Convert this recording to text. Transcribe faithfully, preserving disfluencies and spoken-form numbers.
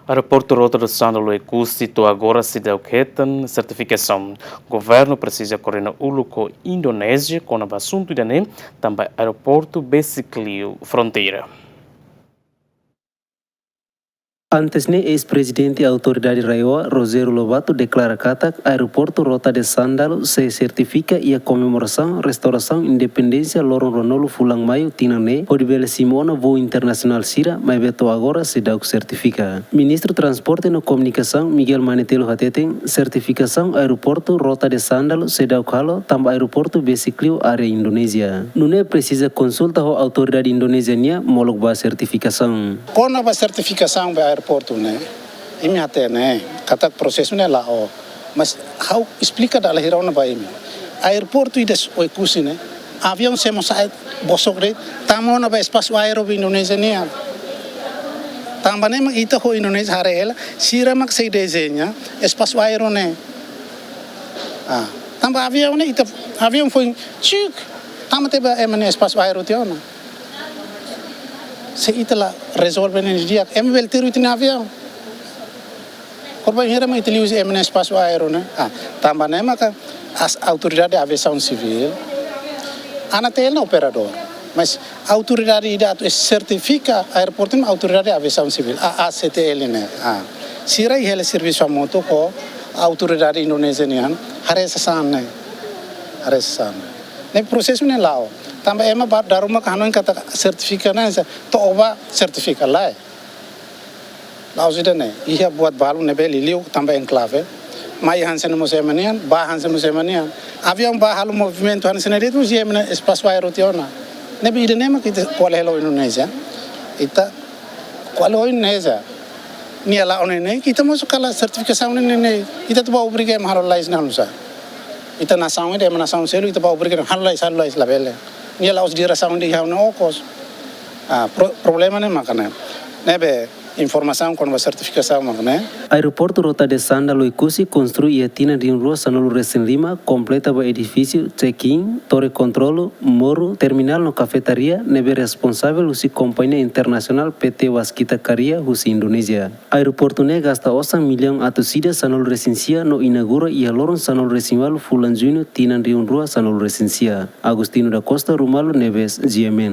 Aeroportu Rota de Sândalu Oekusi to'o agora seidauk hetan sertifikasaun. Governu presiza koordena uluk ho Indonézia kona-ba asuntu ida-ne'e, tanba aeroportu besik liu fronteira. Antes ne'e, eis-prezidente Autoridade RAEOA, Rogério Lobato, deklara katak aeroportu Rota de Sândalu sei sertifika iha komemorasaun restaurasaun independénsia loron ruanulu fulan Maiu tinan ne'e, hodi bele simu ona voo internasionál sira, maibé to'o agora seidauk sertifika. Ministru Transporte no Komunikasaun, Miguel Manetelu, hateten sertifikasaun aeroportu Rota de Sândalu seidauk halo tanba aeroportu besik liu área Indonézia. Nune'e presiza konsulta ho autoridade Indonézia nian molok ba sertifikasaun. Kona-ba sertifikasaun ba aeroportu ne'e, imi hatene katak prosesu ne'e la'o. Mas ha'u esplika dala hira ona ba imi. Aeroportu ida Oekusi ne'e, aviaun sei mós sa'e bosok de'it, tama ona ba espasu aéreu ba Indonézia nian. Tanba ne'e mak ita ho Indonézia haree hela, sira mak sei dezeña espasu aéreu ne'e. Ah, tanba aviaun ne'e ita, aviaun foin cuk, tama tiha ba ema nia espasu aéreu tiha ona. Se ita la rezolve ne'e di'ak, ema bele tiru ita-nia aviaun. Korban hira mak ita liu husi ema nia espasu aéreu ne'e. Ah, tanba ne'e maka as autoridade aviasaun sivíl, ANATL ne'e operadór. Mas autoridade ida atu sertifika aeroportu ne'e autoridade aviasaun sivíl, A A C T L ne'e. Ah, sira iha hela servisu hamutuk ho autoridade Indonézia nian, haree sasán ne'e. Haree sasán ne'e. Ne'e prosesu ne'e la'o. Tanba ema ba darumak hanoin katak sertifika ne'e, to'o bá sertifika, lae. La'ós ida-ne'e, iha buat balu ne'ebé liuliu tanba enklave. Mai hanesan mós ema nian, bá hanesan mós ema nian. Aviaun bá halo movimentu hanesan ne'e de'it, husi ema nia espasu aéreu tiha ona. Ne'ebé ida-ne'e mak ita ko'alia hela ho Indonézia. Ita ko'alia ho Indonézia. Nia la'o ne'e ne'e, ita mós kala sertifikasaun ne'e ne'e. Ita atu bá obriga ema halo lalais ne'e halo nu'usá. Ita nasaun ida, ema nasaun seluk, ita bá obriga halo lalais, halo lalais, labele. Nia la'ós diresaun ida iha ona okos. Ah, pro-, problema ne'e maka ne'e. Ne'ebé informasaun kona-ba sertifikasaun mak ne'e. Aeroportu Rota de Sândalu Oekusi konstrui iha tinan rihun rua sanulu-resin-lima, kompleta ba edifísiu check-in, tore kontrolu, moru, terminál no kafetaria, ne'ebé responsavel husi kompañia internasionál P T Waskita Karya husi Indonézia. Aeroportu ne'e gasta osan millaun atus ida sanulu-resin-sia no inaugura iha loron sanulu-resin-ualu fulan Juñu tinan rihun rua sanulu-resin-sia. Agostinho da Costa, Rú Malu Neves, G M N.